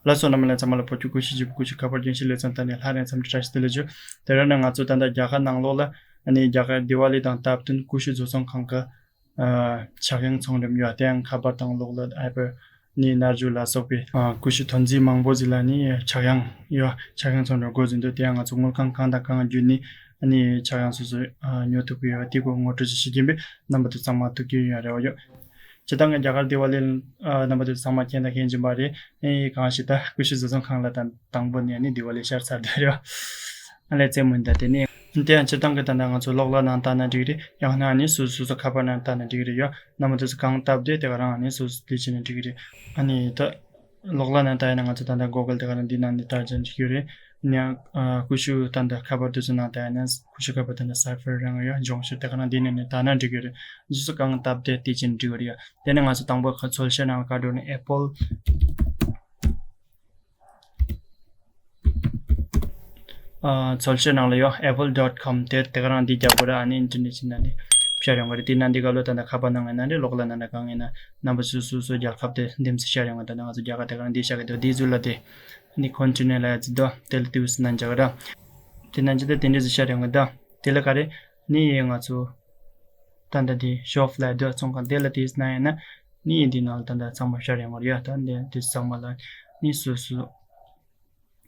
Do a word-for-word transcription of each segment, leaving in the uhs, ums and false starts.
ལགས་སོ། རྣམ་པ་ལྷན་རྒྱས་ཚང་མ་ལ་བོད་ཀྱི་ཀུ་ཤུ་བརྗེ་པོ་ཀུ་ཤུ་ཁ་པར་རྒྱུན་ཤེས་ལེ་ཚན་ཐོག་ནས་སླར་ཡང་འཚམས་འདྲི་བཀྲ་ཤིས་བདེ་ལེགས་ཞུ། དེ་རིང་ནི་ང་ཚོ་ད་ལྟ་རྒྱ་གར་ནང་ལོགས་ལ་ཨ་ནི་རྒྱ་གར་དི་ཝ་ལི་དང་སྟབས་བསྟུན་ཀུ་ཤུ་བཟོ་ཚོང་ཁང་གི་ཨ་ཕྱག་ཡང་ཚོང་འགྲེམས་ཡོད། དེ་ཡང་ཁ་པར་དང་གློག་ཀླད་ཨའི་པེཌ་ནི་མནར་གཅོད་ལ་སོགས་པའི་ཨ་ཀུ་ཤུ་ཐོན་རྫས་མང་པོ་ཞིག་ལ་ནི་ཕྱག་ཡང་ཡོད། ཕྱག་ཡང་ཚོང་འགྲེམས་འགོ་འཛིན་འདུག་དེ་ཡང་ང་ཚོ་དངུལ་ཁང་གང་དང་གང་བརྒྱུད་ནས་ཨ་ནི་ཕྱག་ཡང་སོ་སོ་ཨ་ཉོ་ཐུབ་ཀྱི་ཡོད། དེ་སྐོར་ངོ་སྤྲོད་ཅིག་ཞུ་གི་ཡིན་པས་རྣམ་པ་ཚོ་ཚང་མ་ཐུགས་རྒྱུས་ཡོད་རེ་བ་ཡོད། སྤྱིར་བཏང་གི་རྒྱ་གར་དི་ཝ་ལི་ཨ་རྣམ་པ་ཚོ་ཚང་མ་མཁྱེན་དང་མཁྱེན་གྱིན་པ་རེད། ཨེ་གང་ཞིག་ད་ཀུ་ཤུ་བཟོ་ཚོང་ཁང་ལ་ད་དང་པོ་ནས་ནི་དི་ཝ་ལི་ཤར་ཚར་འདུག་རེད་བ། ཨ་ལས་རྩེད་མོ་འདི་དེ་ནི་དེ་ཡང་སྤྱིར་བཏང་གི་ད་ལྟ་ང་ཚོ་གློག་ཀླད་ནང་བལྟས་ན་འགྲིག་རེད། ཡང་ན་ནི་སོ་སོ་སོ་ཁ་པར་ནང་བལྟས་ན་འགྲིག་རེད་ཡོད། རྣམ་པ་ཚོ་གང་སྟབས་བདེ་དེ་ག་རང་ནི་སོ་སོ་དེ་བྱས་ན་འགྲིག་རེད། ཨ་ནི་ད་གློག་ཀླད་ནང་བལྟས་ན་ང་ཚོ་ད་ལྟ་གུ་གལ་དེ་ག་རང་འདི་ནང་ནས་བལྟས་ན་འགྲིག་གི་རེད། ཡང་ཨ་ཀུ་ཤུ་ད་ལྟ་ཁ་པར་དེ་ཚོ་ནང་བལྟས་ན་ཀུ་ཤུ་ཁ་པར་ད་ལྟ་སའི་ཕར་རང་ཡོད། ལྗོངས་ཕྱོགས་དེ་ག་རང་འདི་ནས་ནི་བལྟས་ན་འགྲིག་གི་རེད། སོ་སོ་གང་སྟབས་བདེ་དེ་བྱས་ན་འགྲིག་གི་རེད་ཡོད། དེ་ནས་ང་ཚོ་དང་པོ་ཁ་འཚོལ་བཤེར་ནང་ལ་ག་འགྲོ་ནས་ཨེ་པལ་ཨ་འཚོལ་བཤེར་ནང་ལ་ཡོད། apple dot com དེ་དེ་ག་རང་འདི་རྒྱག་དགོས་ར། ཨ་ནི་ཨིན་ཊར་ནེཊ་ནང་ནས་ཤར་ཡོང་གི་རེད། དེ་ནང་འདི་ག་ལོ་ད་ལྟ་ཁ་པར་ནང་ཡིན་ན་རེད། གློག་ཀླད་ནང་ན་གང་ཡིན་ན་རྣམ་པ་སོ་སོ་སོ་རྒྱལ་ཁབ་དེ་འདེམས་སེ་ཤར་ཡོང་གི། ད་ལྟ་ང་ཚོ་རྒྱ་གར་དེ་ག་རང་འདི་ཤར་གི་འདུག་དེའི་ཚུལ་ལ་དེ་ཨ་ནི་ཁོན་ཊི་ནེ་ལ་ཡ་ཚིག་འདུག་དེ་ལ་དེའུ་སི་ནང་འཇག་ར། དེ་ནང་ཅི་ད་དེ་འདྲ་ཞིག་ཤར་ཡོང་གི་འདུག་དེ་ལ་ག་རེ་ནི་ང་ཚོ་ད་ལྟ་དེ་ཤོབ་ལ་འདུག་ཚོང་ཁང་དེ་ལ་དེའུ་སི་ན་ཡིན་ན་ནི་འདི་ནང་ལ་ད་ལྟ་ཚང་མ་ཤར་ཡོང་གི་རེད་ཡ། ད་འདི་དེ་ཚང་མ་ལ་ནི་སོ་སོ་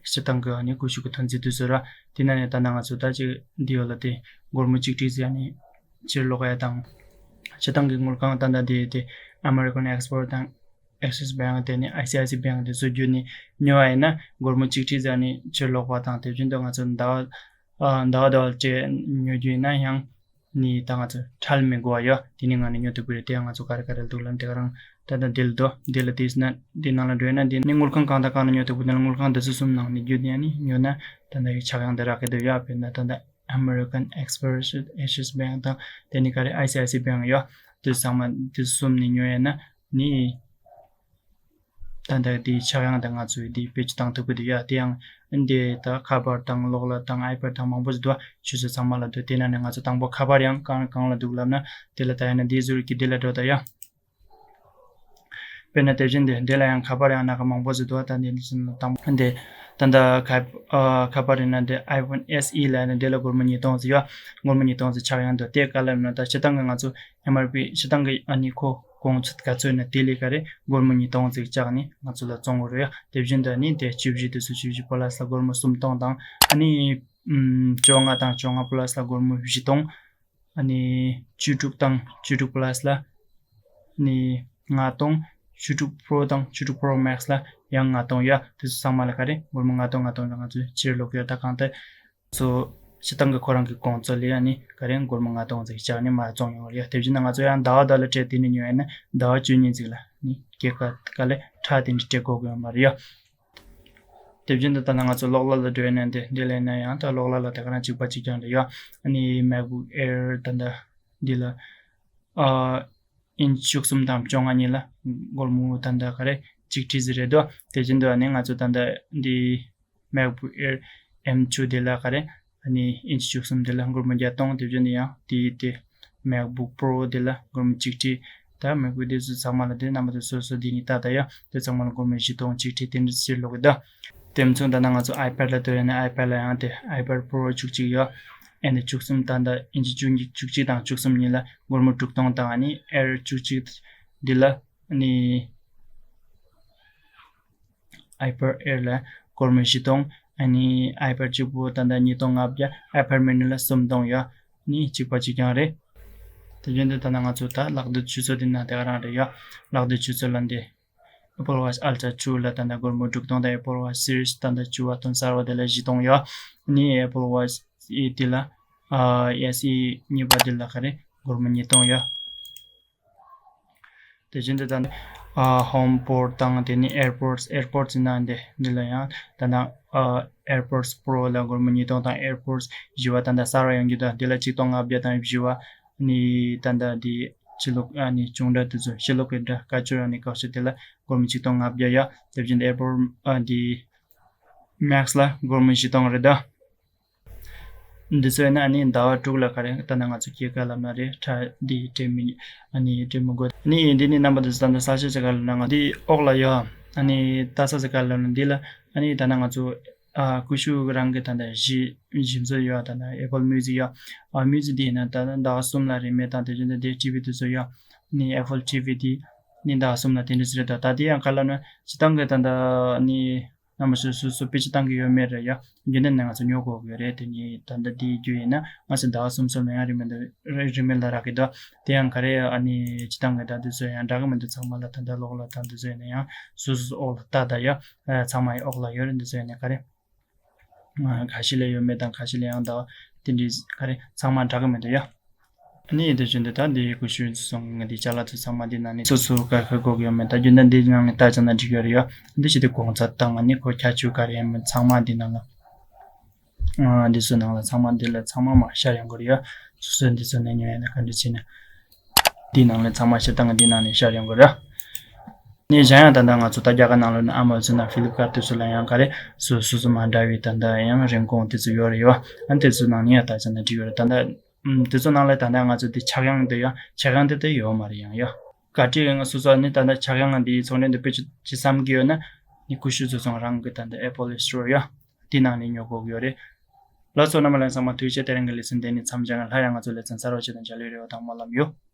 སྤྱིར་བཏང་གི་ཨ་ནི་ཀུ་ཤུ་གི་ཐོན་རྫས་དུས་ཚོད་ར། དེ་ནང་ནས་ད་ལྟ་ང་ཚོ་ད་ཅིག་འདི་ཡོད་ལ་དེ་སྒོར་མོ་གཅིག་ཁྲི་ཟེར་ཨ་ནི་ཕྱིར་སློག་ཡ་དང་། སྤྱིར་བཏང་གི་དངུལ་ཁང་ད་ལྟ་དེ་དེ་ཨ་མེ་རི་ཀན་ཨེག་སི་པོར་དང་ཨེག་སི་སི་བེང་དེ་ནི་ཨའི་སི་ཨའི་སི་བེང་དེ་ཚོ་བརྒྱུད་ནས་ཉོ་བ་ཡིན་ན་སྒོར་མོ་གཅིག་ཁྲི་ཟེར་ཨ་ནི་ཕྱིར་སློག་པ་དང་། དེ་བཞིན་དུ་ང་ཚོ་ཟླ་བ་ཨ་ཟླ་བ་ཟླ་བ་བཅས་ཉོ་རྒྱུ་ཡིན་ན་ཡང་ནི་ད་ང་ཚོ་ཁྲལ་མི་དགོས་པ་ཡོད། དེ་ནི་ང་ནི་ཉོ་ཐུབ་ཀྱི་རེད། དེ་ཡང་ང་ཚོ་ག་རེ་ག་རེ་འདུག་ལབ་དེ་ག་རང་ད་ལྟ་འདི་ལ་འདུག་འདི་ལ་དེ་ན་འདི་ནང་ལ་འགྲོ་ཡིན་ན་འདི་ནི་དངུལ་ཁང་གང་དང་གང་ལ་ཉོ་ཐུབ་ཀྱི་འདུག་དངུལ་ཁང་འདི་ཚོ་གསུམ་ནང་ནས་བརྒྱུད་ནས་ནི་ཉོ་ན་ད་ལྟ་ཡི་ཆག་ཡང་འདི་རག་གི་འདུག་ཡ། དཔེར་ན་ད་ལྟ་ཨ་མེ་རི་ཀན་ཨེག་སི་པོར་ཨེ་ཤི་ཡ་སི་བེང་དང་དེ་ནི་ག་རེ་ཨའི་སི་ཨའི་སི་བེང་ཡོད། དེ་ཚང་མ་དེ་གསུམ་ནས་ཉོ་ཡིན་ན་ནི། ད་ལྟ་དེའི་ཆག་ཡང་དང་ང་ཚོས་དེ་བེད་སྤྱོད་བཏང་ཐུབ་ཀྱི་འདུག་ཡ། དེ་ཡང་འདི་ད་ཁ་པར་དང་གློག་ཀླད་དང་ཨའི་པེཌ་དང་མང་པོ་ཞིག་འདུག་ཆུ་ཚོད་ཚང་མ་ལ་འདུག་དེ་ནང་ནས་ང་ཚོ་དང་པོ་ཁ་པར་ཡང་གང་གང་ལ་འདུག་ལབ་ན་དེ་ལ་ད་ཡང་ན་འདི་ཟུར་གྱི་འདི་ལ་འགྲོ་ད་ཡ། དཔེར་ན་དེ་བཞིན་དེ་འདི་ལ་ཡང་ཁ་པར་ཡང་སྣ་ཁ་མང་པོ་ཞིག་འདུག་ད་འདི་འདི་ཚོ་ནང་དང་པོ་འདི་ད་ལྟ་ཁ་ཨ་ཁ་པར་ཡིན་ན་འདི་ཨའི་ཕོན་ཨེ་སི་ཨི་ལ་ཡང་ན་འདི་ལ་སྒོར་མོ་ཉིས་སྟོང་ཟིག་ཡོད། སྒོར་མོ་ཉིས་སྟོང་ཟིག་ཆག་ཡང་འདུག་དེ་ག་ལ་ཡིན་ན་ད་སྤྱིར་བཏང་གི་ང་ཚོ་ཨེམ་ཨར་པི་སྤྱིར་བཏང་གི་ཨ་ནི་ཁོ་གོང་ཚད་ག་ཚོད་ཡིན་ན་དེ་ལས་ག་རེ་སྒོར་མོ་ཉིས་སྟོང་ཙམ་བཅག་ནས་ང་ཚོ་ལ་བཙོང་དགོས་རེད་ཡ། དེ་བཞིན་དུ་ཨ་ནི་དེ་བཅུ་བཞི་དེ་ཚོ་བཅུ་བཞི་པོ་ལ་ས་སྒོར་མོ་སུམ་སྟོང་དང་ཨ་ནི་ཨམ་བཅོ་ལྔ་དང་བཅོ་ལྔ་པོ་ལ་ས་སྒོར་མོ་བཞི་སྟོང་། ཨ་ནི་བཅུ་དྲུག་དང་བཅུ་དྲུག་པོ་ལ་ས་ལ་ཨ་ནི་ལྔ་སྟོང་། བཅུ་དྲུག་པོ་རོ་དང་བཅུ་དྲུག་པོ་རོ་མེག་སི་ལ་ཡང་ལྔ་སྟོང་ཡ། དེ་ཚོ་ཚང་མ་ལ་ག་རེ་སྒོར་མོ་ལྔ་སྟོང་ལྔ་སྟོང་ལ་ང་ཚོས་ཕྱིར་སློག་གི་ཡོད། ད་གང་ལྟར། ཚོ་སྤྱིར་བཏང་གི་ཁོ་རང་གི་གོང་ཚད་ལས་ཨ་ནི་ག་རེ་སྒོར་མོ་ལྔ་སྟོང་ཙམ་བཅག་ནས་མར་བཙོང་ཡོང་བ་རེད་ཡ། དེ་བཞིན་ང་ཚོ་ཡང་ཟླ་བ་ཟླ་ལ་སྤྲད་དེ་ནི་ཉོས་ཡིན་ན་ཟླ་བ་བཅུ་གཉིས་ཙམ་ལ་ནི་སྐྱེད་ཀ་ཀ་ལས་ཁྲལ་དེ་འདྲ་སྤྲད་དགོས་ཀྱི་ཡོད་མ་རེད་ཡ། དེ་བཞིན་དུ་ད་ནང་ང་ཚོ་གློག་ཀླད་ལ་འགྲོ་ཡིན་ན་འདི་འདི་ལས་ན་ཡང་ད་གློག་ཀླད་ལ་ད་ག་རང་གཅིག་པ་གཅིག་རྐྱང་རེད་ཡ། ཨ་ནི་MacBook Air ད་ལྟ་འདི་ལ་ཨ་ཨིན་ཅི་བཅུ་གསུམ་དང་བཅོ་ལྔ་གཉིས་ལ་སྒོར་མོ་ད་ལྟ་ག་རེ་གཅིག་ཁྲི་ཙམ་རེད་དོ། དེ་བཞིན་དུ་ཨ་ནི་ང་ཚོ་ད་ལྟ་འདི་MacBook Air M two དེ་ལ་ག་རེ་ཨ་ནི་ཨིན་ཅི་བཅུ་གསུམ་དེ་ལ་སྒོར་མོ་བརྒྱད་སྟོང་། དེ་བཞིན་དུ་ཡང་དེའི་དེ་MacBook Pro དེ་ལ་སྒོར་མོ་གཅིག་ཁྲི། ད་MacBook དེ་ཚོ་ཚང་མ་ལ་དེ་རྣམ་པ་ཚོ་སོ་སོ་དེ་ནི་ད་ལྟ་ཡ་དེ་ཚང་མ་ལ་སྒོར་མོ་བཞི་སྟོང་གཅིག་ཁྲི་དེ་འདྲ་ཕྱིར་སློག་གི་འདུག་དེ་མཚུངས་ད་ལྟ་ང་ཚོ་iPad ལ་ལྟོས་ཡ་ནི་iPad ལ་ཡང་དེ་iPad Pro བཅུ་གཅིག་ཡོད། ཨ་ནི་བཅུ་གསུམ་ད་ལྟ་ཨིན་ཅི་བཅུ་གཅིག་བཅུ་གཅིག་དང་བཅུ་གསུམ་གཉིས་ལ་སྒོར་མོ་དྲུག་སྟོང་དང་། ཨ་ནི་Air བཅུ་གཅིག་འདི་ལ་ཨ་ནི་iPad Air ལ་སྒོར་མོ་བཞི་སྟོང་། ཨ་ནི་iPad གཅིག་པོ་ད་ལྟ་ཉིས་སྟོང་ལྔ་བརྒྱ། iPad mini ལ་སུམ་སྟོང་ཡོད། ནི་གཅིག་པ་གཅིག་རྐྱང་རེད། དེ་བཞིན་དུ་ད་ལྟ་ང་ཚོ་ད་ལག་བསྡུས་ཆུ་ཚོད་དེ་ན་དེ་ག་རང་རེད་ཡོད། ལག་བསྡུས་ཆུ་ཚོད་ལ་འདི་Apple Watch Ultra བཅུ་ལ་ད་ལྟ་སྒོར་མོ་དྲུག་སྟོང་དང་། Apple Watch Series ད་ལྟ་བཅུ་བ་དང་གསར་བ་དེ་ལ་བཞི་སྟོང་ཡོད། ནི་Apple Watch ཨི་དེ་ལ་ཨ་ཨེ་སི་ཨི་གཉིས་པ་དེ་ལ་ག་རེ་སྒོར་མོ་ཉིས་སྟོང་ཡོད། དེ་བཞིན་དུ་ད་ནི་ཨ་HomePod དང་དེ་ནི་AirPods AirPods ཡིན་ན་འདི་འདི་ལ་ཡང་ད་ནི་ཨ་AirPods Pro ལ་སྒོར་མོ་ཉིས་སྟོང་དང་། AirPods བཞི་བ་ད་ལྟ་གསར་བ་ཡོང་རྒྱུ་དང་འདི་ལ་གཅིག་སྟོང་ལྔ་བརྒྱ་དང་བཞི་བ། ནི་ད་ལྟ་འདི་ཕྱི་ལོགས་ཨ་ནི་བྱུང་འདྲ་དེ་ཚོ་ཕྱི་ལོགས་ཀྱི་འདྲ་བཀའ་ཆོས་ཨ་ནི་བཀག་ཆོས་དེ་ལ་སྒོར་མོ་གཅིག་སྟོང་ལྔ་བརྒྱ་ཡ། དེ་བཞིན་དུ་AirPods ཨ་འདི་Max ལ་སྒོར་མོ་བཞི་སྟོང་རེད་ད། འདི་ཚོ་ཡིན་ན་ཨ་ནི་ཟླ་བ་དྲུག་ལ་ག་རེ་ད་ནི་ང་ཚོ་སྐྱེད་ཀ་ལབ་ན་རེད། ཁྲལ་འདི་སྤྲད་མི་ཨ་ནི་སྤྲད་མི་དགོས། ཨ་ནི་འདི་ནི་རྣམ་པ་དེ་ཚོ་ད་ནི་ས་ཆ་ཆ་ག་ལ་ན་ང་འདི་ཨོག་ལ་ཡོད། ཨ་ནི་ལྟ་ས་ཟེར་ག་ལ་ནི་འདི་ལ་ཨ་ནི་ད་ན་ང་ཚོ་ཨ་ཀུ་ཤུ་རང་གི་ད་ད་གཞི་གཞི་འཛུགས་ཡོད། ད་ན་Apple Music ཡོད། ཨ་Music འདི་ཡིན་ན་ད་ན་ཟླ་གསུམ་ལ་རིན་མེད་དང་དེ་བཞིན་དུ་དེ་TV དེ་ཚོ་ཡོད། ནི་Apple TV དེ་ནི་ཟླ་གསུམ་ལ་དེ་འདྲ་ཟེར་རེད། ད་ད་དེ་ཡང་ག་ལ་ནི་སྤྱི་བཏང་གི་ད་ད་ནི་རྣམ་པ་སོ་སོ་སོ་དཔེ་ཅི་བཏང་གི་ཡོད་མེད་རེད་ཡ། རྒྱུན་ལྡན་ནས་ང་ཚོ་ཉོ་དགོས་ཀྱི་རེད། དེ་ནི་ད་ལྟ་འདི་རྒྱུ་ཡིན་ན་ང་ཚོ་ཟླ་གསུམ་གསུམ་ལ་ཡང་རིན་མེད་དུ་རིན་མེད་ལ་རག་གི་འདུག་དེ་ཡང་ག་རེ་ཨ་ནི་སྤྱི་བཏང་གི་ད་དེ་ཚོ་ཡང་འདྲ་གི་མི་འདུག་ཚང་མ་ལ་ད་ལྟ་ལོག་ལ་ད་དེ་ཚོ་ཡིན་ན་ཡང་སོ་སོ་སོ་འོག་ལ་ལྟ་ད་ཡ། ཚང་མ་ཡི་འོག་ལ་ཡོད་རེད། དེ་ཚོ་ཡིན་ན་ག་རེ་ཁ་ཤས་ལ་ཡོད་མེད་དང་ཁ་ཤས་ལ་ཡང་ད་དེ་འདྲི་ག་རེ་ཚང་མ་འདྲ་གི་མི་འདུག་ཡ། ནི་དེ་བཞིན་དུ་ད་འདི་ཀུ་ཤུ་སོང་ངས་འདི་ཅ་ལག་ཚོ་ཚང་མ་འདི་ནང་ནས་སོ་སོ་ག་ག་དགོས་ཀྱི་ཡོད་མེད་ད་རྒྱུན་ལྡན་འདི་ནང་ནས་ལྟ་ཙམ་ན་འགྲིག་ཡོད་རེད་ཡ། འདི་ཞིག་དེ་གོང་ཚད་བཏང་ནི་ཁོ་ཁྱད་ཆོས་ག་རེ་ཡིན་མིན་ཚང་མ་འདི་ནང་ལ་ཨ་འདི་ཚོ་ནང་ལ་ཚང་མ་འདི་ལ་ཚང་མ་མ་ཤར་ཡོང་གི་རེད་ཡ། སོ་སོ་འདི་ཚོ་ནས་ཉོ་ཡ་ན་ག་འདྲ་བྱས་ནས་འདི་ནང་ལ་ཚང་མ་ཤར་བཏང་གི་འདི་ནང་ནས་ཤར་ཡོང་གི་རེད། ནས་གཞན་ཡང་ད་ལྟ་ང་ཚོ་ད་རྒྱ་གར་ནང་ལོགས་ནས་Amazon དང་Flipkart དེ་ཚོ་ལ་ཡང་ག་རེ་སོ་སོ་སོ་མ་འདྲ་བའི་ད་ལྟ་ཡང་རིན་གོང་དེ་ཚོ་ཡོད་རེད་ཡོད། ཨ་དེ་ཚོ་ནང་ནས་ཡང་ལྟ་ཙམ་ན་འགྲིག་ཡོད་རེད། ད་ལྟ་ཨམ་དེ་ཚོ་ནང་ལ་ད་ལྟ་ང་ཚོ་དེ་ཆག་ཡང་དེ་ཡང་ཆག་ཡང་དེ་དེ་ཡོད་མ་རེད་ཡང་ཡོད། ག་ཅི་ང་སོ་སོ་ནི་ད་ལྟ་ཆག་ཡང་འདི་ཚོང་ལས་འདི་དཔེ་ཅི་ཅི་བསམ་གི་ཡོད་ན་ནི་ཀུ་ཤུ་ཚོ་ཚོང་རང་གི་ད་ལྟ་Apple Store ཡོད། དེ་ནང་ནས་ཉོ་དགོས་ཀྱི་ཡོད་རེད། ལགས་སོ་རྣམ་པ་ལྷན་ཚང་མ་ཐུགས་རྗེ་ཆེ། དེ་རིང་གི་ལེ་ཚན་དེ་ནི་མཚམས་སྦྱར་ན་སླར་ཡང་ང་ཚོ་ལེ་ཚན་གསར་བ་ཞིག་དང་མཇལ་ཡོང་རེ་བ་དང་སྨོན་ལམ་ཡོད།